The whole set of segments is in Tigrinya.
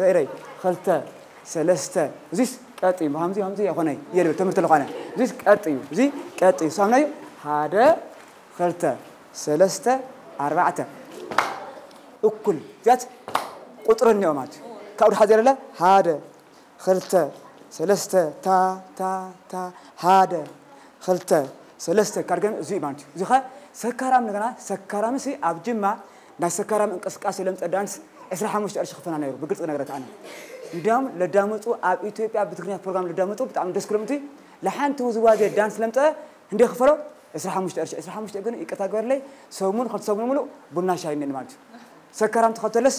ረይ ረይ፣ ክልተ፣ ሰለስተ፣ እዚስ ቀጥ እዩ። ሃምዚ፣ ሃምዚ ኣይኮነይ፣ እየ ልብል፣ ትምህርቲ ልኾነ። እዚስ ቀጥ እዩ፣ እዚ ቀጥ እዩ። ሳምናዩ፣ ሓደ፣ ክልተ፣ ሰለስተ፣ ኣርባዕተ። እኩል፣ እዚያት ቁጥሪ እኒኦ ማለት እዩ። ካብኡ ድሓ ዘለለ፣ ሓደ፣ ክልተ፣ ሰለስተ፣ ታ፣ ታ፣ ታ፣ ሓደ፣ ክልተ፣ ሰለስተ፣ ካልገን እዙይ ማለት እዩ። እዚ ኸ ሰካራም እንደገና፣ ሰካራምሲ ኣብ ጅማ ናይ ሰካራም እንቅስቃሴ ለምፀ ዳንስ ዕስራ ሓሙሽተ ቅርሺ ክፈና ነይሩ፣ ብግልፂ ክነግረካ ኣነ። እንዲያውም ለዳመፁ ኣብ ኢትዮጵያ ብትግርኛ ፕሮግራም ለዳመፁ ብጣዕሚ ደስ ክሎም እቲ ለሓንቲ ውዝዋዜ ዳንስ ለምፀ እንደ ክፈሎ ዕስራ ሓሙሽተ ቅርሺ፣ ዕስራ ሓሙሽተ ግን ይቅርታ ገበርለይ፣ ሰሙን፣ ክልተ ሰሙን ሙሉእ ቡና ሻይ እኒአኒ ማለት እዩ። ሰካራም ትኸተለስ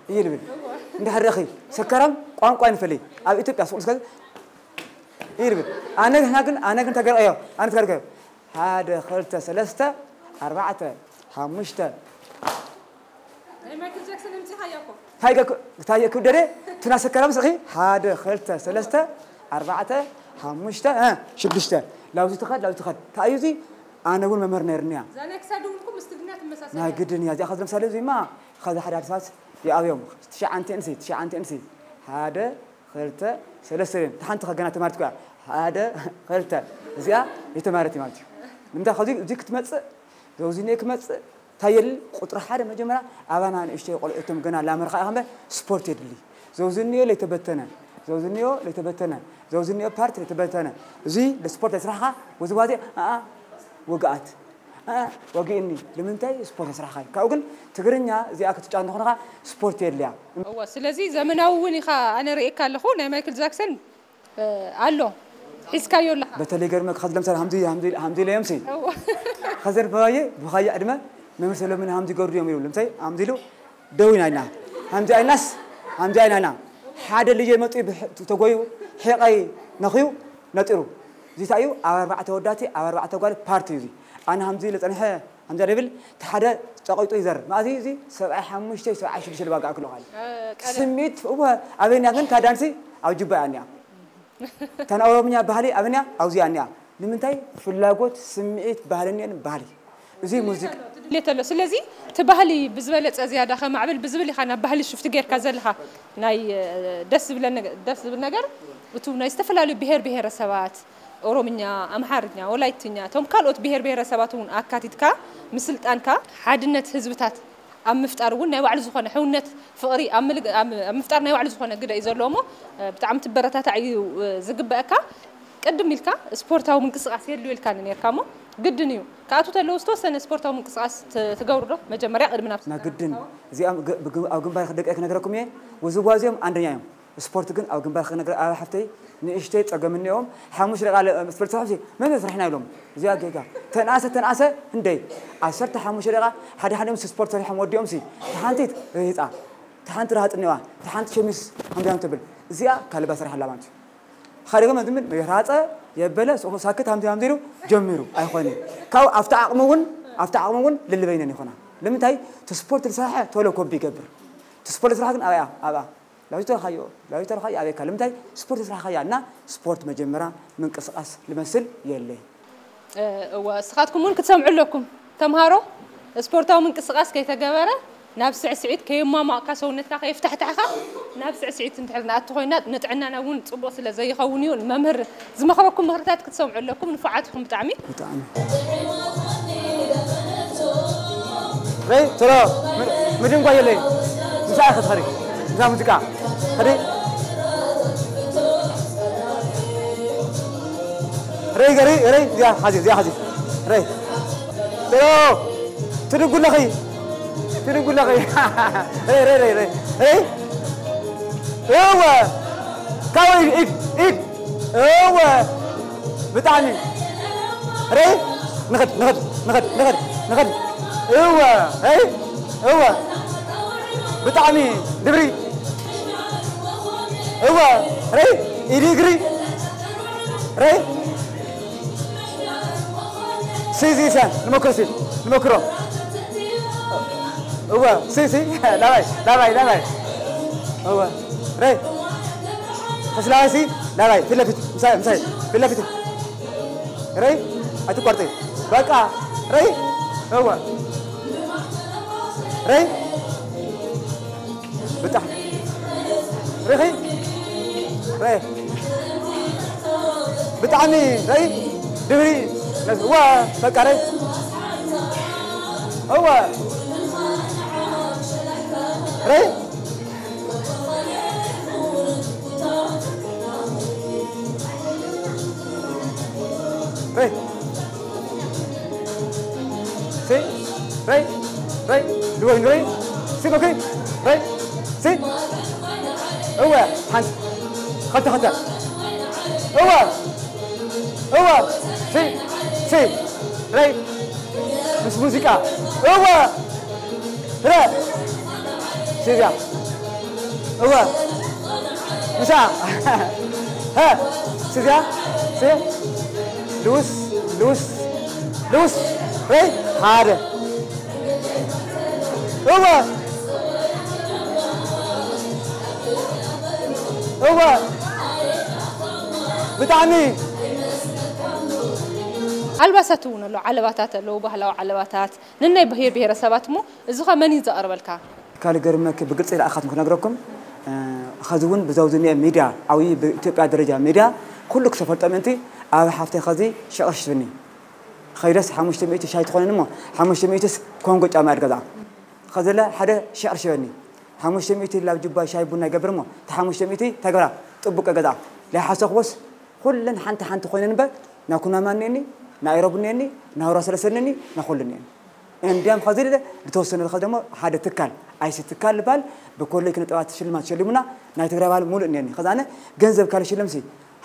እዩ ልብል። እንድሕር ረኺ ሰካራም ቋንቋ ይንፈልይ። ኣብ ኢትዮጵያ ሱቕ እስከ እዩ ልብል። ኣነ ግን፣ ኣነ ግን ተገርቀዮ፣ ኣነ ተገርቀዮ። ሓደ፣ ክልተ፣ ሰለስተ፣ ኣርባዕተ፣ ሓሙሽተ። ናይ ማይክል ጃክሰን ኣምጺኻያ እኮ። እንታይ ገ-፣ እንታይ ክብደደ? ቱና ሰካራም ስኺ ሓደ፣ ክልተ፣ ሰለስተ፣ ኣርባዕተ፣ ሓሙሽተ፣ እ፣ ሽዱሽተ። ላብዚ ትኸድ፣ ላብዚ ትኸድ። እንታይ እዩ እዚ? ኣነ እውን መምህር ነይርኒ እያ። እዛ ናይ ክሳድ እውን እኮ ምስ ትግርኛ ትመሳሰል ናይ እያ። ግድን እያ። እዚኣ ኸዚ ለምሳሌ እዚማ ኸዚ ሓደ ሓደ ሰባት ይኣብዮም። ትሽዓንተ እንሲ፣ ትሽዓንተ እንሲ። ሓደ፣ ክልተ፣ ሰለስተ እዮም። እታ ሓንቲ ኸ ገና ተማሪት እኮ እያ። ሓደ፣ ክልተ። እዚኣ የተማረት እዩ ማለት እዩ። ንምንታይ ኸዚ እዚ ክትመጽእ፣ ዘውዚ እኒኦ ክመጽእ፣ እንታይ የድሊ? ቁፅሪ ሓደ መጀመርያ ኣባና ንእሽተይ ቆልዑ እቶም ገና ላመርካ ኢኻ እምበር ስፖርት የድሊ። ዘውዚ እኒኦ ለይተበተነ፣ ዘውዚ እኒኦ ለይተበተነ፣ ዘውዚ እኒኦ ፓርት ለይተበተነ። እዚ ለስፖርት ለስራሕኻ ውዝዋዜ፣ ኣኣ፣ ውግኣት፣ ኣኣ፣ ወጊእኒ። ንምንታይ? ስፖርት ለስራሕኻ እዩ። ካብኡ ግን ትግርኛ እዚኣ ክትጫወት እንተኾንኻ ስፖርት የድልያ። እወ፣ ስለዚ ዘመናዊ እውን ኢኻ፣ ኣነ ርእየካ ኣለኹ፣ ናይ ማይክል ጃክሰን እ፣ ኣሎ። ሒዝካዮ ኣለኻ። በተለይ ገርመ፣ ከዚ ለምሳሌ ሃምዚ፣ ሃምዚ፣ ሃምዚ ኢለዮም ሲ። እዎ። ኸዘር በባየ፣ ብኻየ ዕድመ፣ መምህር ሰሎሞን ሃምዚ ገሩ ድዮም ይብሉ። ለምሳሌ ሃምዚ ኢሉ፣ ደው ኢና ኢና። ሃምዚ ኣይናስ፣ ሃምዚ ኣይና ኢና። ሓደ ልጅ መጡ ብሕ-፣ ተጎዩ፣ ሒቐይ ነኽዩ፣ ነጢሩ። እዚ እንታይ እዩ? ኣብ ኣርባዕተ ወዳቲ፣ ኣብ ኣርባዕተ ጓል ፓርቲ እዩ እዚ። ኣነ ሃምዚ ኢለ ጸኒሐ፣ ሃምዚ ደብል፣ እቲ ሓደ ጸቒጡ ይዘር። ማእዚ እዚ ሰብዓይ ሓሙሽተ፣ ሰብዓይ ሽዱሽተ ዋጋ ኣክሎ ቃል። እ፣ ቀደም። ስሚት፣ እወ፣ ኣበይና ግን፣ እታ ዳንሲ ኣብ ጅባ እያ እኒኣ። እታ ናይ ኦሮምኛ ባህሊ ኣብንያ ኣብዚኣ እኒኣ። ንምንታይ? ፍላጎት፣ ስምዒት፣ ባህሊ እኒአን ባህሊ። እዚ ሙዚቃ ድሌት ኣሎ። ስለዚ እቲ ባህሊ ብዝበለጸ ዝያዳ ከማዕብል ብዝብል ኢኻ ናብ ባህሊ ሽፍቲ ጌርካ ዘለኻ። ናይ፣ እ፣ ደስ ዝብለ ነገ-፣ ደስ ዝብል ነገር፣ እቱ ናይ ዝተፈላለዩ ብሄር ብሄረሰባት፣ ኦሮምኛ፣ ኣምሓርኛ፣ ወላይትኛ፣ እቶም ካልኦት ብሄር ብሄረሰባት እውን ኣካቲትካ ምስልጣንካ ሓድነት ህዝብታት ኣብ ምፍጣር እውን ናይ ባዕሉ ዝኾነ ሕውነት፣ ፍቕሪ ኣብ ምልግ-፣ ኣብ፣ ኣብ ምፍጣር ናይ ባዕሉ ዝኾነ ግደ እዩ ዘለዎ እሞ፣ እ፣ ብጣዕሚ ትበረታታዕ እዩ፣ እ፣ ዝግበአካ። ቅድም ኢልካ ስፖርታዊ ምንቅስቓስ የድልዮ ኢልካኒ ነርካ እሞ፣ ግድን እዩ። ክኣቱ ተለዉ ዝተወሰነ ስፖርታዊ ምንቅስቓስ ት-፣ ትገብሩ ዶ? መጀመርያ ቅድሚ ናብ ና ግድን። እዚኣ ግ-፣ ብግ-፣ ኣብ ግንባር ክደቀ ክነግረኩም እየ። ውዝዋዜኦም ኣንደኛ እዮም። ስፖርት ግን ኣብ ግንባር ክነግረ፣ ኣብ ሓፍተይ ንእሽተይ ጸገም እኒኦም። ሓሙሽተ ደቂቃ ለ-፣ ስፖርት ሰራሕሲ መን ስራሕና ኢሎም። እዚኣ ጌጋ። ተንኣሰ፣ ተንኣሰ፣ እንደይ። ዓሰርተ ሓሙሽተ ደቂቃ ሓደ ሓደኦም ስፖርት ሰሪሖም ወዲኦም ሲ። ተሓንቲት ርሂጻ። ተሓንቲ ረሃጽ እኒዋ። ተሓንቲ ሸሚስ ሃምዳም ትብል። እዚኣ ካልባ ሰሪሓ ኣላ ማለት እዩ። ሓደ ገመ ዝምን የራጸ የበለ፣ ሶ-፣ ሳክት ሃምዚ ሃምዚ ኢሉ ጀሚሩ። ኣይኾነ። ካብ ኣብቲ ዓቕሚ እውን፣ ኣብቲ ዓቕሚ እውን ልልበይነን ይኾና። ንምንታይ? እቲ ስፖርት ዝሰራሐ ቶሎ ኮቢ ይገብር። እቲ ስፖርት ዝሰራሐ ግን ኣብኣ፣ ኣብኣ። ላዊት ተረኻዮ፣ ላዊት ተረኻዮ ኣበይካ? ንምንታይ? ስፖርት ዝሰራሕካያ እና ስፖርት መጀመርያ ምንቅስቓስ ልመስል የለይ። እ፣ እወ፣ እስኻትኩም እውን ክትሰምዑ ኣለኩም። ተምሃሮ፣ ስፖርታዊ ምንቅስቓስ ከይተገበረ ናብ ስዕስዒት ከየሟሟቕካ፣ ሰውነትካ ከየፍታሕታሕካ ናብ ስዕስዒት እንድሕር ንኣቱ ኮይና፣ ንጥዕናና እውን ጽቡቕ ስለ ዘይኸውን እዩ። መምህር ዝመኽረኩም ምኽርታት ክትሰምዑ ኣለኩም። ንፉዓት ኢኹም ብጣዕሚ። ብጣዕሚ። ረይ፣ ቶሎ፣ ም-፣ ምድንጓይ የለይ። ምሳይ ክትኸሪ። እዛ ሙዚቃ። ኸዲ። ረይ፣ ገሪ፣ ረይ፣ እዚኣ ሓዚ፣ እዚኣ ሓዚ። ረይ። ቶሎ። ትድጉለኺ። ትድጉለኺ። ረይ፣ ረይ፣ ረይ፣ ረይ። ረይ። እወ። ካበይ ኢድ፣ ኢድ፣ ኢድ። እወ። ብጣዕሚ። ረይ። ንኸድ፣ ንኸድ፣ ንኸድ፣ ንኸድ፣ ንኸድ። እወ። ረይ። እወ። ብጣዕሚ። ድብሪ። እወ። ረይ። ኢድ እግሪ። ረይ። ሲ፣ ሲ፣ ሲ፣ ንሞክሮ ሲ፣ ንሞክሮ። እወ፣ ሲ፣ ሲ፣ ላባይ፣ ላባይ፣ ላባይ። እወ፣ ረይ። ተስላባይ ሲ፣ ላባይ፣ ፊት ለፊት፣ ምሳይ፣ ምሳይ፣ ፊት ለፊት። ረይ፣ ኣይትቋርጠይ። በቃ፣ ረይ። እወ። ረይ። ርኺ ረ ብጣዕሚ ረይ ድብሪ እወ በቃ ረይ እወ ረይ ረይ ሲ ረይ ረይ ድወይ ንረይ ሲ ኦኬ ረይ ሲ እወ ሓንቲ ኸልተ ኸልተ እወ እወ ሲ ሲ ረይ ምስ ሙዚቃ እወ ረ ሲዚያ እወ ምሳ ሀ ሲዚያ ሲ ልውስ ልውስ ልውስ ረይ ሓደ እወ እወ ብጣዕሚ ኣልባሳት እውን ኣሎ፣ ዓለባታት ኣለዉ፣ ባህላዊ ዓለባታት ንናይ ብሄር ብሄረሰባት እሞ እዚ ኸ መን እዩ ዘቕርበልካ? ካልእ ገርመኪ ብግልፂ ለኣኻትኩም ክነግረኩም ኸዚ እውን ብዛው ዝኒአ ሚድያ ዓብዪ ብኢትዮጵያ ደረጃ ሚድያ ኩሉ ክሰፈልጦ ምእንቲ ኣብ ሓፍተይ ኸዚ ሸቕሽ ትብኒ ኸይደስ ሓሙሽተ ሚእቲ ሻይ ትኾነኒ እሞ ሓሙሽተ ሚእቲስ ኮንጎ ጫማ እያ ገዛ ኸዘለ ሓደ ሸቕር ሽበኒ ሓሙሽተ ሚእቲ ላብ ጅባ ሻይ ቡና ይገብር እሞ እቲ ሓሙሽተ ሚእቲ ተገብራ ጥቡቅ ገዛ ለይሓሰኽቦስ ኩለን ሓንቲ ሓንቲ ኮይነን እምበር ናኩናማ እኒአኒ ናኢሮብ እኒአኒ ናውራ ሰለሰ እኒአኒ ናኩሉ እኒአኒ እንዲያም ኸዚ ልለ ልተወሰነ ልኸ ደሞ ሓደ ትካል ኣይሲ ትካል ልባል ብኮሌጅ ክነጠባት ሽልማት ሸሊሙና ናይ ትግራይ ባል ሙሉእ እኒአኒ ኸዚ ኣነ ገንዘብ ካልእ ሽልምሲ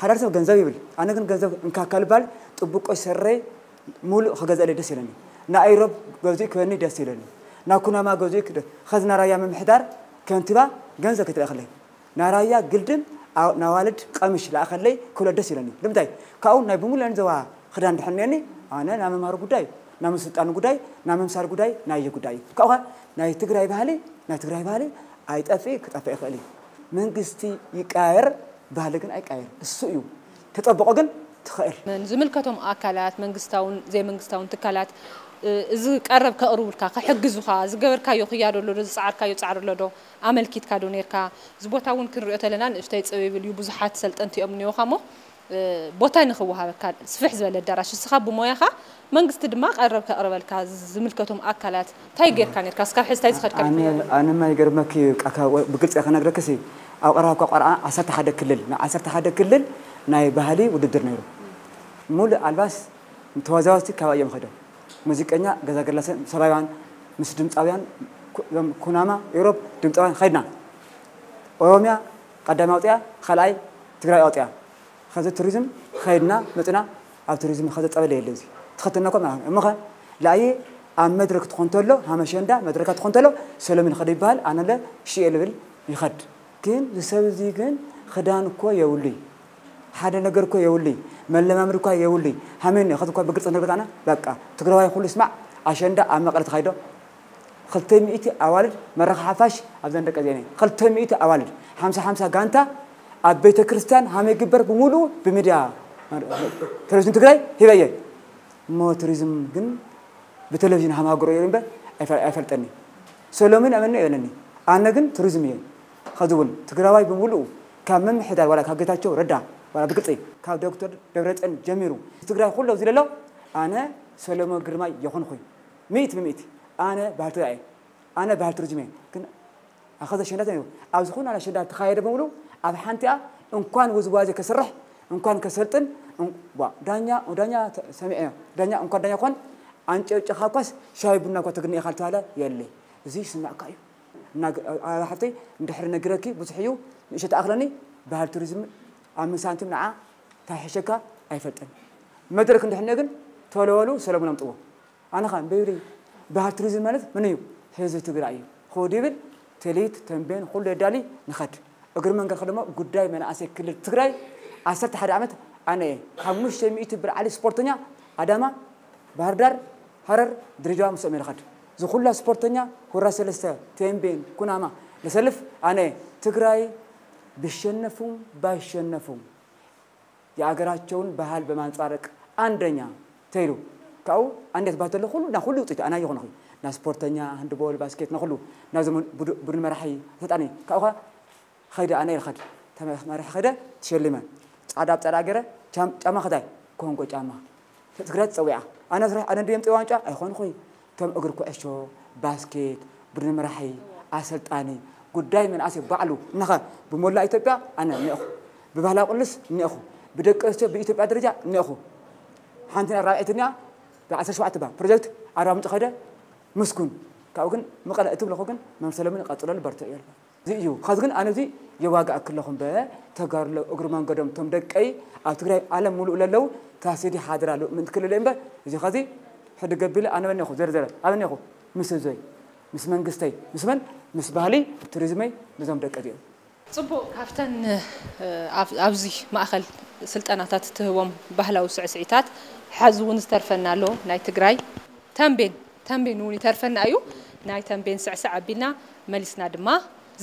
ሓዳር ሰብ ገንዘብ ይብል ኣነ ግን ገንዘብ እንካካ ልባል ጥቡቆ ሰረይ ሙሉእ ክገዝእለይ ደስ ይለኒ። ንኣይሮብ ገዚኡ ክበኒ ደስ ይለኒ። ናኩናማ ገዚኡ ክደ ኸዚ ናራያ ምምሕዳር ከንቲባ ገንዘብ ክትልእኽለይ ናራያ ግልድም ናዋልድ ቀምሽ ለኣኸለይ ክብሎ ደስ ይለኒ። ልምንታይ ካብኡ ናይ ብምሉአን ዘዋ ክዳን ድሕር እኒአኒ ኣነ ናይ ምምሃሩ ጉዳይ ናይ ምስልጣኑ ጉዳይ ናይ ምምሳል ጉዳይ ናየ ጉዳይ እዩ። ካብኡ ኸ ናይ ትግራይ ባህሊ ናይ ትግራይ ባህሊ ኣይጠፍእ ክጠፍእ ይኽእል እዩ። መንግስቲ ይቀያየር ባህሊ ግን ኣይቀየር እሱ እዩ ተጠብቆ ግን ትኽእል። ዝምልከቶም ኣካላት መንግስታውን ዘይመንግስታውን ትካላት እዚ ቀረብ ከቕርቡልካ ከሕግዙኻ ዝገበርካዮ ክያዶ ኣሎ ዶ ዝፀዓርካዮ ፃዕሪ ኣሎ ዶ ኣመልኪትካ ዶ ነርካ እዚ ቦታ እውን ክንሪኦ ተለና ንእሽተይ ፅብ ይብል እዩ ብዙሓት ሰልጠንቲ እዮም እኒኦኻ እሞ ቦታ ንኽወሃበካ ስፍሕ ዝበለ ኣዳራሽ እስኻ ብሞያኻ መንግስቲ ድማ ቀረብ ከቕርበልካ ዝምልከቶም ኣካላት እንታይ ጌርካ ኔርካ እስካብ ሕዚ እንታይ ዝኸድካ ኣነ ኣነማ ይገርመኪ ብቃ ብግልፂ ከነግረክሲ ኣብ ቀረባ እኳ ቆርዓ ዓሰርተ ሓደ ክልል ናይ ዓሰርተ ሓደ ክልል ናይ ባህሊ ውድድር ነይሩ ሙሉእ ኣልባስ ተወዛወዝቲ ካባይ እዮም ከይዶም ሙዚቀኛ ገዛ ገላሰ ሰባውያን ምስ ድምፃውያን ዞም ኩናማ ኤውሮፕ ድምፃውያን ከይድና ኦሮሚያ ቀዳማይ ኣውፅያ ካልኣይ ትግራይ ኣውፅያ ኸዚ ቱሪዝም ኸይድና መፅና ኣብ ቱሪዝም ኸዚ ፀበለ የለ እዚ ተኸተልና እኮ ማለት እሞ ኸ ላእየ ኣብ መድረክ ትኾን ተሎ ሃመሸንዳ መድረካ ትኾን ተሎ ሰለምን ኸደ ይበሃል ኣነለ ሽየ ልብል ይኸድ ግን ዝሰብ እዚ ግን ኽዳን እኮ የብሉይ ሓደ ነገር እኮ የብሉይ መለማምድ እኳ የብሉይ ሃመን ኸዚ እኳ ብግልፂ ንርግፃና በቃ ትግራዋይ ኩሉ ይስማዕ ኣሸንዳ ኣብ መቐለ ተኻይዶ ክልተ ሚእቲ ኣዋልድ መራኺ ሓፋሽ ኣብዘን ደቂ ኣንስትዮ ክልተ ሚእቲ ኣዋልድ ሓምሳ ሓምሳ ጋንታ ኣብ ቤተ ክርስቲያን ሃመ ይግበር ብምሉኡ ብሚድያ ቴሌቪዥን ትግራይ ሂበየ እሞ ቱሪዝም ግን ብቴሌቪዥን ሃማግሮ እየ እምበር ኣይፈልጠኒ ሰሎምን ኣመኒ የለኒ ኣነ ግን ቱሪዝም እየ ኸዚ እውን ትግራዋይ ብምሉኡ ካብ ምምሕዳር ዋላ ካብ ጌታቸው ረዳ ዋላ ብግልፂ ካብ ዶክተር ደብረፅዮን ጀሚሩ ትግራይ ኩሎ ኣብዚ ለሎ ኣነ ሰሎሞን ግርማይ የኾንኹ ሚእቲ ብሚእቲ ኣነ ባህል ትግራይ እየ ኣነ ባህል ቱሪዝም እየ ግን ኣኸዘ ኣሸንዳ ተነይሩ ኣብ ዝኾነ ኣሸንዳ ተኻየደ ብምሉ ኣብ ሓንቲኣ እንኳን ውዝዋዜ ከስርሕ እንኳን ከሰልጥን ዳኛ ዳኛ ሰሚዐ ዳኛ እንኳን ዳኛ ኮን ኣንጨብጭኻ እኳስ ሻይ ቡና እኳ ተግኒ ኢኻ ልተባለ የለ እዚ ይስማዕካ እዩ እና ሓፍተይ እንድሕሪ ነግረኪ ብዙሕ እዩ ንእሸ ተኣኽለኒ ባህል ቱሪዝም ኣብ ምሳንቲም ንዓ ታሕሸካ ኣይፈልጥን መድረክ እንድሕር ግን ተለወሉ ሰለሙን ኣምጥዎ ኣነ ኸ እምበይ ኢለ ባህል ቱሪዝም ማለት መን እዩ? ህዝቢ ትግራይ እዩ። ኸው ይብል ትልሂት፣ ተምቤን፣ ኹሉ የዳሊ ንኸድ። እግሪ መንገድኻ ደሞ ጉዳይ መናእሰይ ክልል ትግራይ ዓሰርተ ሓደ ዓመት ኣነ እየ። ሓሙሽተ ሚእቲ ብልዓሊ ስፖርተኛ ኣዳማ፣ ባህርዳር፣ ሃረር፣ ድሬዳዋ ምስኦም እየ ንኸድ። ዝኹላ ስፖርተኛ ሁራ ሰለስተ፣ ተምቤን፣ ኩናማ ለሰልፍ ኣነ እየ። ትግራይ ቢሸነፉም ባይሸነፉም የኣገራቸውን ባህል በማንጻረቅ ኣንደኛ ተይሉ ካብኡ ኣንዴት ባተሎ ኩሉ ና ኩሉ ውፅኢት ኣና ይኹንኹ ናብ ስፖርተኛ፣ ሃንድቦል፣ ባስኬት፣ ንኹሉ ናብዞም ቡዱ- ቡድን መራሒ ኣሰልጣኒ ካብኡ ኸ ኸይደ ኣነ ኢለ ኸድ ተመ- መራሒ ኸደ ተሸሊመ ጻዕዳ ኣብ ጻዕዳ ገረ ቻም- ጫማ ኸታይ ኮንጎ ጫማ ትግራይ ትጸዊዓ ኣነ ስራሕ ኣነ ድየም ጽዋ ዋንጫ ኣይኾንኹይ እቶም እግሪ ኩዕሾ ባስኬት ቡድን መራሒ ኣሰልጣኒ ጉዳይ መንኣሰይ ባዕሉ እነኸ ብሞላ ኢትዮጵያ ኣነ እኒኦኹ ብባህላዊ ቅልስ እኒኦኹ ብደቂ ኣንስትዮ ብኢትዮጵያ ደረጃ እኒኦኹ ሓንቲ ናይ ራብዒትኛ ብ17 ባ ፕሮጀክት ኣርባ ምንጭ ኸደ ምስጉን ካብኡ ግን መቐለ እትብለኹ ግን መምሰሎምን ቀፅለሉ በርትዕ እየ እዚ እዩ። ኻዚ ግን ኣነ እዚ የዋግኣኪ ኣለኹ እምበ ተጋሩ ኣለዉ እግሪ መንገዶም እቶም ደቀይ ኣብ ትግራይ ዓለም ሙሉእ ለለዉ ታሲዲ ሓድር ኣለዉ ምእንቲ ክልለይ እምበ እዚ ኻዚ ሕድግ ኣቢለ ኣነ መን ኢኹ ዘርዘረ ኣበን ኢኹ ምስ ህዝበይ ምስ መንግስተይ ምስ መን ምስ ባህሊ ቱሪዝመይ ነዞም ደቀ እዚኦም። ጽቡቕ ካብተን ኣብዚ ማእኸል ስልጠናታት እትህቦም ባህላዊ ስዕስዒታት ሓዚ እውን ዝተርፈና ኣሎ ናይ ትግራይ ተምቤን ተምቤን እውን ይተርፈና እዩ ናይ ተምቤን ስዕስዕ ኣቢልና መሊስና ድማ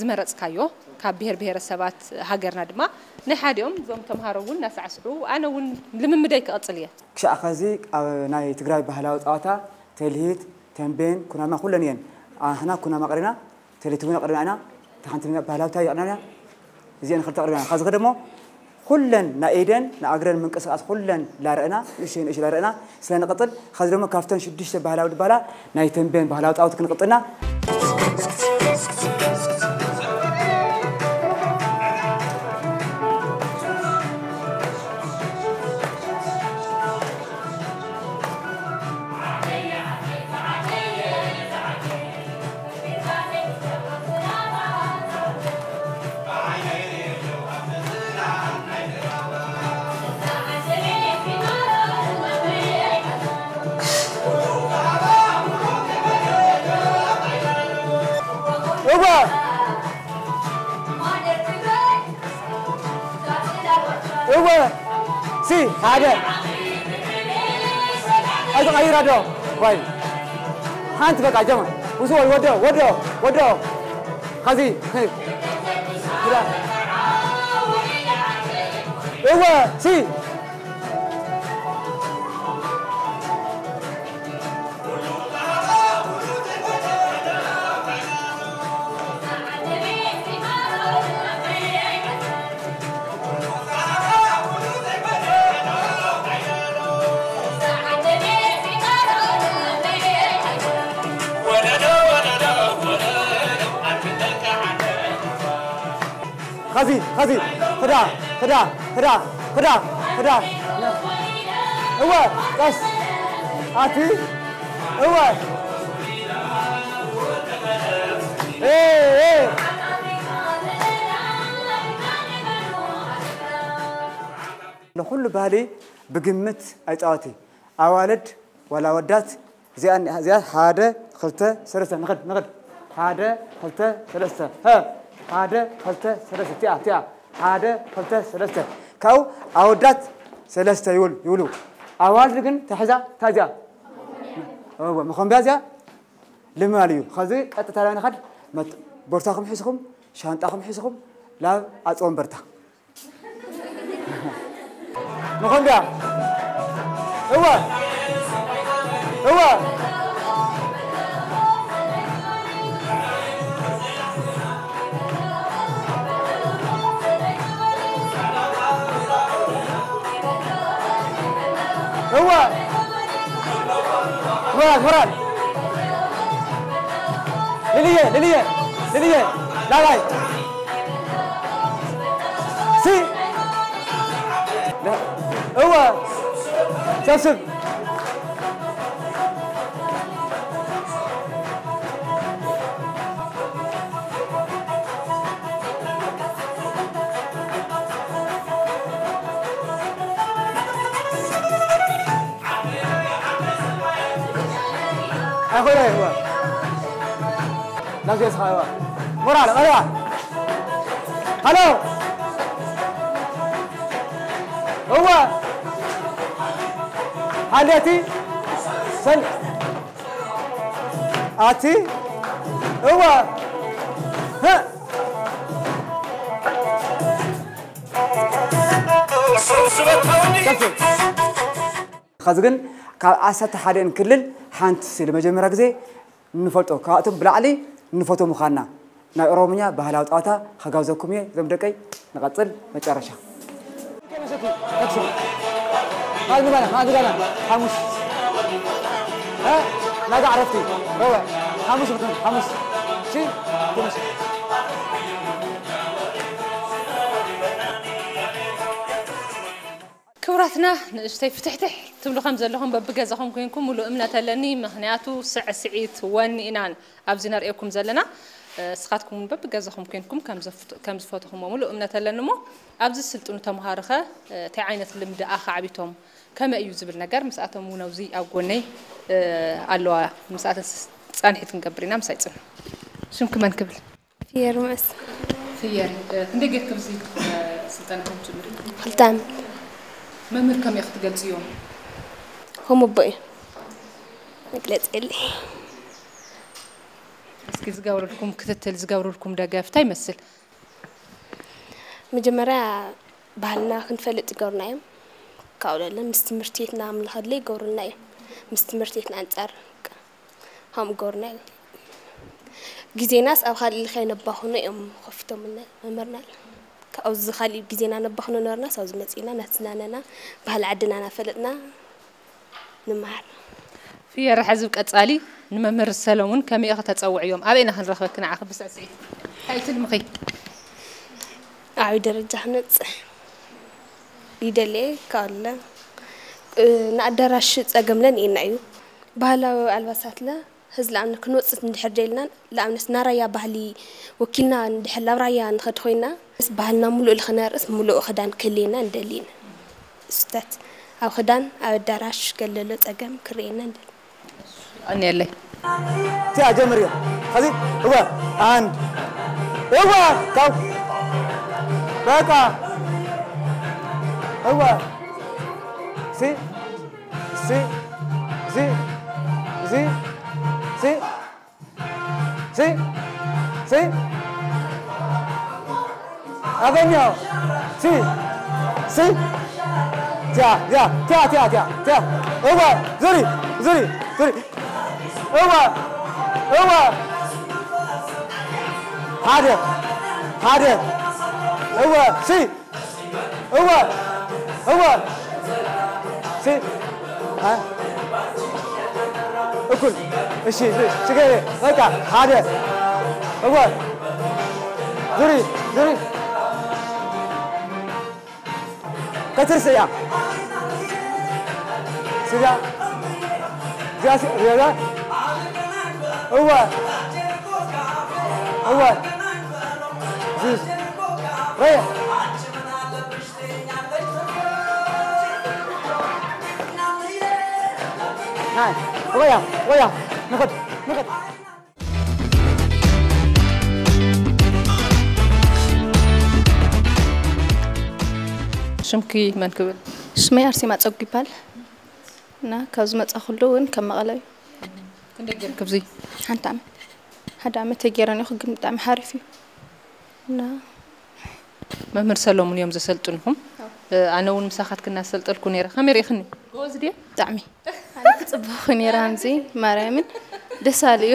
ዝመረፅካዮ ካብ ብሄር ብሄረሰባት ሃገርና ድማ ናይ ሓዲኦም እዞም ተምሃሮ እውን እናሳዕስዑ ኣነ እውን ልምምደይ ክቕፅል እየ ክሻዕ ኸዚ ኣብ ናይ ትግራይ ባህላዊ ፀዋታ ተልሂት ተምቤን ኩናማ ኩለን እየን ኣሕና ኩናማ ቀሪና ተልሂት እውን ኣቅሪና ኢና ተሓንቲ ባህላዊ ታይ ኣቅሪና እዚአን ክልተ ኣቅሪብና ኸዚ ከደሞ ኩለን ናይ ኢደን ንኣግረን ምንቅስቃስ ኩለን ላረእና ንእሽተይ ንእሽ ላረእና ስለንቅፅል ኸዚ ደሞ ካብተን ሽዱሽተ ባህላዊ ድባላ ናይ ተንቤን ባህላዊ ፃውቲ ክንቅፅልና እወ ሲ ሓደ ኣይዞ ቀይራ ዶ ዋይ ሓንቲ በቃ ጀማ ውስወል ወዶ ወዶ ወዶ ኸዚ እወ ሲ ኸዚ ኸዚ ኽዳ ኽዳ ኽዳ ኽዳ ኽዳ ኽዳ እወ ቀስ ኣቲ እወ ንኹሉ ባህሊ ብግምት ኣይፃወት ኣዋልድ ዋላ ኣወዳት እዚኣ እዚኣ ሓደ ክልተ ሰለስተ ንኽድ ንኽድ ሓደ ክልተ ሰለስተ ሀ ሓደ ክልተ ሰለስተ ቲኣ ቲኣ ሓደ ክልተ ሰለስተ ካብኡ ኣወዳት ሰለስተ ይውል ይውሉ ኣዋልድ ግን ተሕዛ ታዚኣ እወ መኾንቢያ እዚኣ ልማል እዩ ኸዚ ቀጥታ ላይ ንኸድ ቦርሳኹም ሒዝኹም ሻንጣኹም ሒዝኹም ላብ ኣፅወንበርታ መኾንቢያ እወ እወ እወ ሞራል ሞራል ልልየ ልልየ ልልየ ላላይ ሲ እወ ሰብስብ ኣይኮነ ይዋ ናዚ ስኻ ይዋ ሞራል ቀለዋ ሃሎ እዋ ሃልያቲ ሰል ኣቲ እዋ ኸዚ ግን ካብ ዓሰርተ ሓደን ክልል ሓንቲ ንመጀመርያ ግዜ ንፈልጦ ካብኣቶም ብላዕሊ ንፈቶ ምዃንና። ናይ ኦሮምኛ ባህላዊ ጸዋታ ከጋብዘኩም እየ እዞም ደቀይ። ንቐጽል መጨረሻ። ናጋ ዕረፍቲ ረቡዕ ሓሙስ ክትም ሓሙስ ሲ ትምሽ ክቡራትና ንእሽተይ ፍትሕትሕ ትብሉ ከም ዘለኹም በብገዛኹም ኮንኩም ሙሉእ እምነት ኣለኒ። ምኽንያቱ ስዕስዒት ወኒ ኢና ኣብዚ ነርእየኩም ዘለና። እስኻትኩም እውን በብገዛኹም ኮንኩም ከም ዝፈትኹሞ ሙሉእ እምነት ኣለኒ። እሞ ኣብዚ ዝስልጥኑ ተምሃሮኸ እንታይ ዓይነት ልምዲ ኣኻዕቢቶም ከመይ እዩ ዝብል ነገር ምስኣቶም እውን ኣብዚ ኣብ ጎነይ ኣለዋ። ምስኣተን ፃንሒት ክንገብር ኢና። ምሳይ ፅኑ። ሽምኪ መን ክብል? ፍየር መስ ፍየር፣ ክንደይ ጌርክ ኣብዚ ስልጠና ከም ትጅምሪ? ክልተ ዓመት። መምህር ከመይ ክትገልጽዮም? ከም ኣቦ እዩ። መግለጺ የለይ። እስኪ ዝገብርልኩም ክትትል ዝገብርልኩም ደገፍ እንታይ ይመስል? መጀመርያ ባህልና ክንፈልጥ ይገብሩና እዮም። ካብኡ ለለ ምስ ትምህርቲ ቤትና ምልኸለ ይገብሩልና እዮም። ምስ ትምህርቲ ቤትና ኣንጻር ከምኡ ገርና ግዜናስ ኣብ ካልእ ከይነባኽኖ እዮም ከፊቶምልና መምህርና። ካብዚ ካሊእ ግዜና ነባኽኖ ነበርናስ ኣብዚ መጺእና እናተዝናነና ባህሊ ዓድና እናፈለጥና ንመሃር። ፍየር ሕዚ ብቀጻሊ ንመምህር ሰለሙን ከመይ ኢኺ ተጸውዕዮም? ኣበይ ኢና ክንረኽበኪ ንዓኺ ብስዕስዒት? እንታይ ትልምኺ? ዓብዪ ደረጃ ክነብጽሕ ይደልየ። ካለ ንኣዳራሽ ጸገምለን ኢልና እዩ። ባህላዊ ኣልባሳትለ ህዝ ለኣምነ ክንወፅት እንድሕር ደልና ለኣምነት ናራያ ባህሊ ወኪልና እንድሕር ላብ ራያ ንኸድ ኮይና ምስ ባህልና ሙሉእ ልኽነርእስ ሙሉእ ክዳን ክህልየና እንደሊና። እሱታት ኣብ ክዳን ኣብ ኣዳራሽ ገለሎ ጸገም ክርእየና እንደሊ። ኣንየለይ። እቲኣ ጀምርዮ። ኸዚ እወ፣ ኣንድ። እወ፣ ካው። በቃ። እወ። ሲ፣ ሲ፣ ሲ፣ ሲ፣ ሲ፣ ሲ፣ ሲ። ኣገኘው። ሲ፣ ሲ። ቲያ፣ ቲያ፣ ቲያ፣ ቲያ፣ ቲያ፣ ቲያ። እወ፣ ዙሪ፣ ዙሪ፣ ዙሪ። እወ፣ እወ። ሓደ፣ ሓደ። እወ፣ ሲ። እወ፣ እወ። ሲ፣ አ? እኩል። እሺ፣ ሲ፣ ስገሬ። በቃ፣ ሓደ። እወ። ዙሪ፣ ዙሪ። ከትርስ እያ። ስጋ። እዚኣ ሲ-፣ እዚኣ፣ እዚኣ። እወ። እወ። ዙዝ። ረየ። ናይ፣ ወያ፣ ወያ፣ ንኸድ፣ ንኸድ። ሽምኪ መን ክብል? ሽመይ ኣርሴማ ጸጉ ይባል እና ካብ ዝመጻኹሉ እውን ከም መቐለ እዩ። ክንደይ ጌርክ ኣብዚ? ሓንቲ ዓመት። ሓደ ዓመት ተጌረ ነኹ፣ ግን ብጣዕሚ ሓሪፍ እዩ። እና መምህር ሰሎሙን እዮም ዘሰልጥንኹም። ኣዎ። እ፣ ኣነ እውን ምሳኻትክን እናሰልጠልኩ ነይረ። ከመይ ርኢኽኒ? ጎበዝ ድየ? ብጣዕሚ። ኣነ ክጽበኹ ነይረ፣ ሃምዚ ማርያምን ደስ ኣሉ እዩ።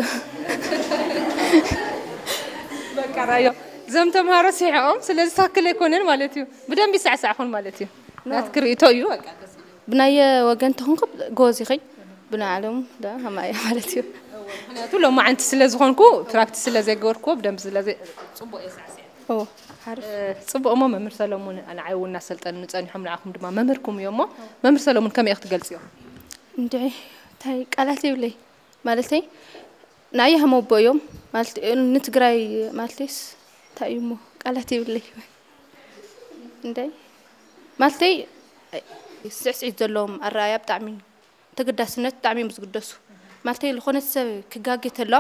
በቃ ራዮ። እዞም ተምሃሮ ሲሕኦም፣ ስለዚ ትኽክል ኣይኮነን ማለት እዩ። ብደንብ ይሳዕሳዕኹን ማለት እዩ። ኖ። ናትኪ ርእይቶ እዩ፣ በቃ፣ ደስ ይብል። ብናየ ወገን ተኾንኩ ጎበዝ ኢኺ፣ ብናይ ዓለም ዳ ሃማየ ማለት እዩ። ምኽንያቱ ሎማዓንቲ ስለ ዝኾንኩ፣ ፕራክቲስ ስለ ዘይገበርኩዎ፣ ብደንብ ስለ ዘይ-፣ ጽቡቕ እየ ሳዕሲዐ። ኦ፣ ሓሪፍ። እ፣ ጽቡቕ እሞ መምህር ሰለሙን ንዓይ እውን እናሰልጠኑኒ ጸኒሖም፣ ንዓኹም ድማ መምህርኩም እዩ እሞ፣ መምህር ሰለሙን ከመይ ኢኺ ትገልጽዮ? እንድዒ፣ እንታይ ቃላት የብለይ። ማለተይ፣ ንኣየ ሃመቦ እዮም። ማለት፣ ንትግራይ፣ ማለተይስ፣ እንታይ እዩ እሞ? ቃላት የብለይ። እንታይ? ማለተይ፣ ስዕስዒት ዘለዎም ኣረኣያ ብጣዕሚ ተገዳስነት ብጣዕሚ እዮም ዝግደሱ። ማለተይ፣ ዝኾነ ሰብ ክጋጌ ተሎ፣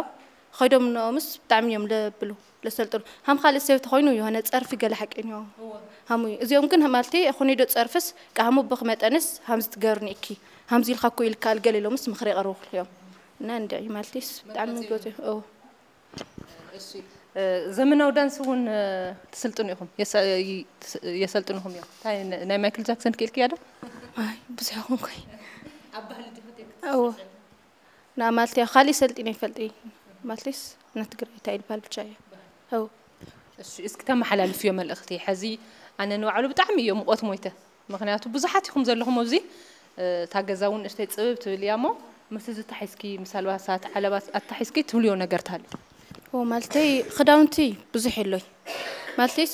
ኸይዶም ንኦምስ ብጣዕሚ እዮም ለብሉ፣ ለሰልጥኑ። ሃም ካልእ ሰብ ተኾይኑ የሆነ ጸርፊ ገለ ሓቂ እዮም። እወ። ሃሙ እዩ። እዚኦም ግን ማለተይ፣ ኾነ ዶ ጸርፍስ፣ ቃ ሃመቦ ክመጠንስ፣ ሃምዚ ትገርኒ እኪ፣ ሃምዚ ኢልካ እኮ ኢልካ፣ ገለ ኢሎምስ ምኽሪ የቐርቡ እዮም። እና እንድዒ ማለተይስ፣ ብጣዕሚ መግለጺ ጎት እዩ። እዎ። እሺ፣ እ፣ ዘመናዊ ዳንስ እውን፣ እ፣ ትስልጥኑ ኢኹም? የሰ-፣ ይ-፣ ትስ-፣ የሰልጥንኹም እዮም? እንታይ ን-፣ ናይ ማይክል ጃክሰን ክኢልክያ ዶ? ኣይ፣ ብዙሕ ይኹን ኮይ። ኣብ ባህሊ ዲኹም እዎ። ና ማለትያ ካሊእ ሰልጢነ ይፈልጥ ማለትስ፣ ና ትግራይ እንታይ ይልባል ብቻ እየ። ው እሺ፣ እስኪ ተመሓላልፍዮ መልእኽቲ። ሕዚ ኣነ ንባዕሉ ብጣዕሚ እዮ ሙቐት ሞይተ። ምኽንያቱ ብዙሓት ኢኹም ዘለኹም ኣብዚ። እታ ገዛ እውን እሽተይ ፅብብ ትብል እያ እሞ፣ ምስ እዚ ኣታሒዝኪ፣ ምስ ኣልባሳት ዓለባት ኣታሒዝኪ ትብልዮ ነገር ታሉ? ኦ ማለተይ ክዳውንቲ ብዙሕ የሎይ ማለትስ፣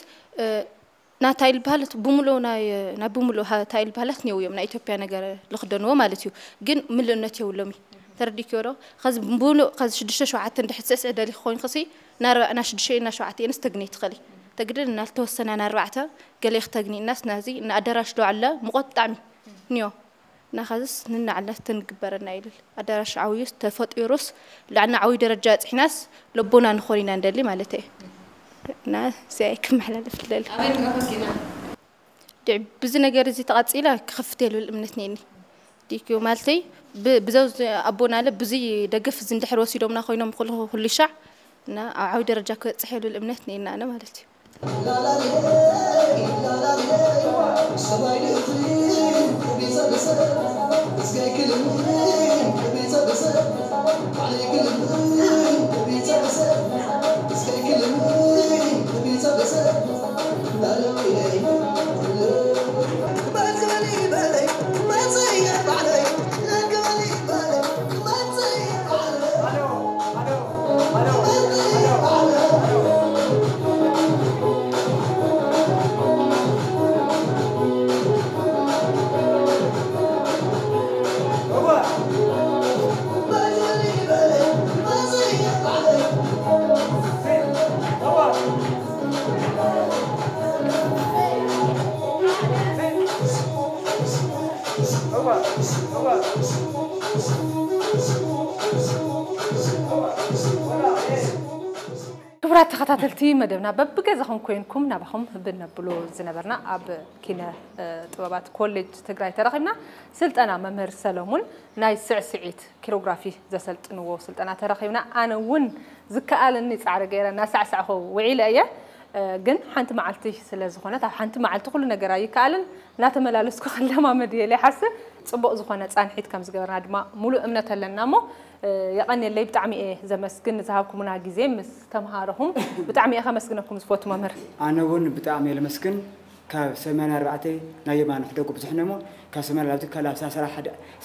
ናታ ኢልባህለት ብምሉኡ ናይ ናይ ብምሉኡ ታ ኢልባህለት ኔው እዮም ናይ ኢትዮጵያ ነገር ልኽደንዎ ማለት እዩ። ግን ምልእነት የብሎሚ። ተረዲክዮ ዶ? ከዚ ብምሉእ ከዚ ሽዱሽተ ሸውዓተ እንድሕር ትስዕስዕ ደሊኽ ኮይንክሲ፣ ናርባዕና ሽዱሽተ እና ሸውዓተ እየንስ ተግኒ ትኽእሊ። ተግድል እና ልተወሰና ናርባዕተ ገሌ ክተግኒ እናስ ናዚ እና ኣዳራሽ ዶ ኣለ ሙቐት ብጣዕሚ ኒዮ። እና ከዚስ ንናዕለት ትንግበረና ይልል። ኣዳራሽ ዓውዩስ ተፈጢሩስ፣ ላዕና ዓውዩ ደረጃ ጽሕናስ፣ ለቦና ንኾን ኢና እንደሊ ማለት እየ። እና እዚኣ ክመሓላለፍ ደሊ። ኣበይ ንረኽብ ኢና? ድዕ ብዚ ነገር እዚ ተቐጺላ ክኸፍት የልብል እምነት ነኒ። ዲክዮ ማለተይ፣ ብ- ብዘው ዝ- ኣቦና ኣለ ብዙይ ደገፍ እዚ እንድሕር ወሲዶምና ኮይኖም ኩሉ ኩሉ ሻዕ፣ እና ኣብ ዓውዩ ደረጃ ክበጽሕ የልብል እምነት ነና ኣነ ማለት እዩ። ክቡራት ተኸታተልቲ መደብና፣ በብገዛኹም ኮይንኩም ናባኹም ብነብሎ ዝነበርና ኣብ ኪነ ጥበባት ኮሌጅ ትግራይ ተረኺብና። ስልጠና መምህር ሰለሙን ናይ ስዕስዒት ኪሮግራፊ ዘሰልጥንዎ ስልጠና ተረኺብና። ኣነ እውን ዝከኣለኒ ፃዕሪ ገይረ እናሳዕሳዕኹ ውዒለ እየ። ግን ሓንቲ መዓልቲ ስለ ዝኾነት፣ ኣብ ሓንቲ መዓልቲ ኩሉ ነገር ኣይከኣልን፣ እናተመላለስኩ ከለማመድ እየ ኢለ ይሓስብ። ፅቡቕ ዝኾነ ፃንሒት ከም ዝገበርና ድማ ሙሉእ እምነት ኣለና። እሞ የቐንየለይ፣ ብጣዕሚ እየ ዘመስግን ንዝሃብኩምና ግዜ ምስ ተምሃሮኹም። ብጣዕሚ እየ ከመስግነኩም ዝፈቱ መምህር። ኣነ እውን ብጣዕሚ እየ ለመስግን። ካብ ሰማንያ ኣርባዕተ ናይ የማነ ሕደጉ ብዙሕ ነሞ፣ ካብ ሰማንያ ኣርባዕተ ካብ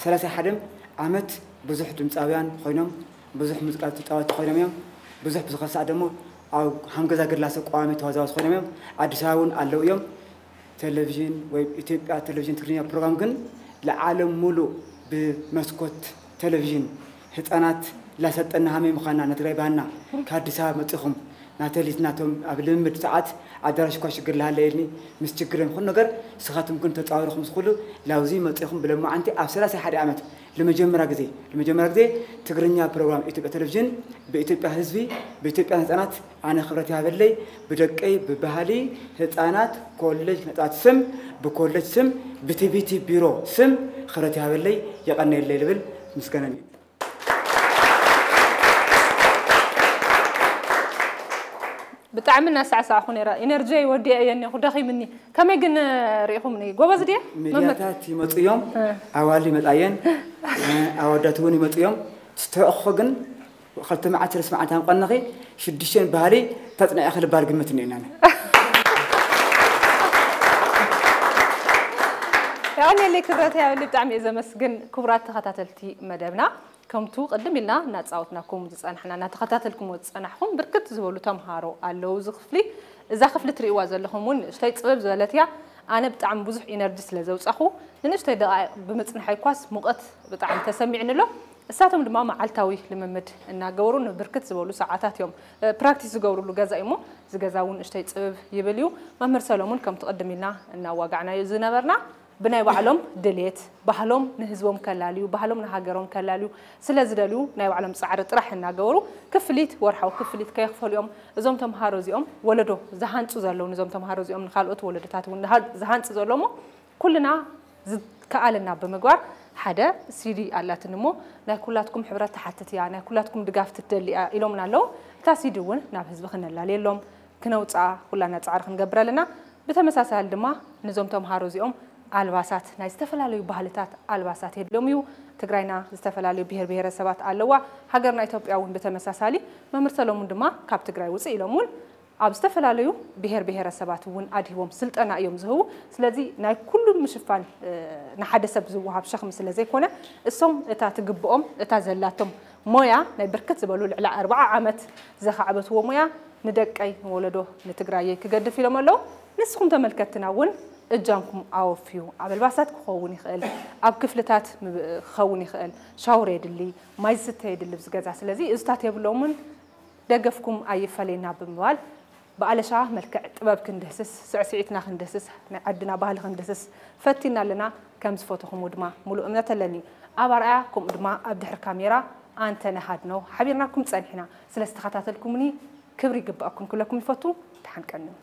ሰላሳ ሓደ ዓመት ብዙሕ ድምፃውያን ኮይኖም፣ ብዙሕ ሙዚቃ ተፃወቲ ኮይኖም እዮም። ብዙሕ ብዝኸሳዕ ደሞ ኣብ ሃንገዛ ገድላሰ ቀዋሚ ተዋዛዋዝ ኮይኖም እዮም። ኣዲስ ኣበባ እውን ኣለዉ እዮም። ቴሌቪዥን ወይ ኢትዮጵያ ቴሌቪዥን ትግርኛ ፕሮግራም ግን ለዓለም ሙሉእ ብመስኮት ቴሌቪዥን ህፃናት ላሰልጠና ሃመይ ምዃና ነትግራይ ባህና ከኣዲስ ኣበባ መፂኹም ናተሊት ናቶም ኣብ ልምምድ ሰዓት ኣዳራሽ እኳ ሽግር ላሃለ የልኒ ምስ ችግር ይኹን ነገር ንስኻትኩም ግን ተፃወርኹም ዝኽሉ ላብዚ መፂኹም ብለማዓንቲ ኣብ ሰላሳ ሓደ ዓመት ለመጀመሪያ ግዜ ለመጀመሪያ ግዜ ትግርኛ ፕሮግራም ኢትዮጵያ ቴሌቪዥን ብኢትዮጵያ ህዝቢ ብኢትዮጵያ ህፃናት ኣነ ክብረት ይሃበለይ ብደቀይ ብባህሊ ህፃናት ኮሌጅ ህፃናት ስም ብኮሌጅ ስም ብቲቪቲ ቢሮ ስም ክብረት ይሃበለይ የቐነየለይ ልብል ምስጋና ብጣዕሚ እናሳዕሳዕኹ ነይረ። ኢነርጂየይ ወዲአ እየ እኒኹ፣ ደኺምኒ። ከመይ ግን ርኢኹምኒ? ጎበዝ ድየ? መምህር? ሚድያታት ይመፁ እዮም፣ ኣዋልድ ይመፃ እየን፣ ኣወዳት እውን ይመፁ እዮም። ትስተእኹ ግን ክልተ መዓልቲ ሰለስተ መዓልቲ ኣምቐነኺ ሽዱሽተን ባህሊ ተፅንዐ ክልባል ግምት እኒአና። የቐንየለይ ክብረት ያብሊ፣ ብጣዕሚ እየ ዘመስግን። ክቡራት ተኸታተልቲ መደብና፣ ከምቱ ቅድም ኢልና እናፃወትናኩም ዝፀናሕና እናተኸታተልኩምዎ ዝፀናሕኹም ብርክት ዝበሉ ተምሃሮ ኣለዉ። እዚ ክፍሊ እዛ ክፍሊ ትርእይዋ ዘለኹም እውን ንእሽተይ ፅብብ ዝበለት እያ። ኣነ ብጣዕሚ ብዙሕ ኢነርጂ ስለ ዘውፃኹ ንንእሽተይ ደቃይቕ ብምፅንሐይ ኳስ ሙቐት ብጣዕሚ ተሰሚዕኒ ኣሎ። እሳቶም ድማ መዓልታዊ ልምምድ እናገበሩ ንብርክት ዝበሉ ሰዓታት እዮም ፕራክቲስ ዝገብሩሉ ገዛ እዩ እሞ እዚ ገዛ እውን ንእሽተይ ፅብብ ይብል እዩ። መምህር ሰሎሙን ከምቲ ቅድም ኢልና እናዋጋዕናዮ ዝነበርና ብናይ ባዕሎም ድሌት ባህሎም ንህዝቦም ከላልዩ ባህሎም ንሃገሮም ከላልዩ ስለ ዝደልዩ ናይ ባዕሎም ፃዕሪ ጥራሕ እናገበሩ ክፍሊት ወርሓዊ ክፍሊት ከየኽፈሉ እዮም። እዞም ተምሃሮ እዚኦም ወለዶ ዝሃንፁ ዘለዉ ንዞም ተምሃሮ እዚኦም ንካልኦት ወለዶታት እውን ዝሃንፁ ዘሎ እሞ ኩልና ዝከኣለና ብምግባር ሓደ ሲዲ ኣላትኒ እሞ ናይ ኩላትኩም ሕብረት ትሓትት እያ ናይ ኩላትኩም ድጋፍ ትደሊ እያ ኢሎምና ኣለዉ። እታ ሲዲ እውን ናብ ህዝቢ ክነላልየሎም ክነውፅኣ ኩላና ፃዕሪ ክንገብር ኣለና። ብተመሳሳሊ ድማ ነዞም ተምሃሮ እዚኦም ኣልባሳት፣ ናይ ዝተፈላለዩ ባህልታት ኣልባሳት የድልዮም እዩ። ትግራይና ዝተፈላለዩ ብሄር ብሄረሰባት ኣለዋ። ሃገርና ኢትዮጵያ እውን ብተመሳሳሊ። መምህር ሰለሙን ድማ ካብ ትግራይ ውፅእ ኢሎም እውን ኣብ ዝተፈላለዩ ብሄር ብሄረሰባት እውን ኣድሂቦም ስልጠና እዮም ዝህቡ። ስለዚ ናይ ኩሉ ምሽፋን ንሓደ ሰብ ዝወሃብ ሸኽሚ ስለ ዘይኮነ፣ እሶም እታ ትግብኦም፣ እታ ዘላቶም ሞያ፣ ናይ ብርክት ዝበሉ ልዕሊ ኣርብዓ ዓመት ዘኻዕበትዎ ሞያ ንደቀይ፣ ንወለዶ፣ ንትግራየይ ክገድፍ ኢሎም ኣለዉ። ንስኹም ተመልከትትና እውን እጃምኩም ኣወፍዩ። ኣብ ኣልባሳት ክኸውን ይኽእል፣ ኣብ ክፍልታት ክኸውን ይኽእል፣ ሻወር የድሊ፣ ማይ ዝስተ የድሊ ኣብዚ ገዛ። ስለዚ እዝታት የብሎምን፣ ደገፍኩም ኣይፈለየና ብምባል ብኣለሻ መልክዕ ጥበብ ክንድህስስ፣ ስዕስዒትና ክንድህስስ፣ ናይ ዓድና ባህሊ ክንድህስስ ፈቲና ኣለና። ከም ዝፈተኹምዎ ድማ ሙሉእ እምነት ኣለኒ። ኣብ ኣርኣያ ከምኡ ድማ ኣብ ድሕሪ ካሜራ ኣንተነህ ኣድነው ሓቢርናኩም ጸኒሕና። ስለ ዝተኸታተልኩምኒ ክብሪ ይግባኣኩም ክብለኩም ይፈቱ። ደሓን ቀንዩ።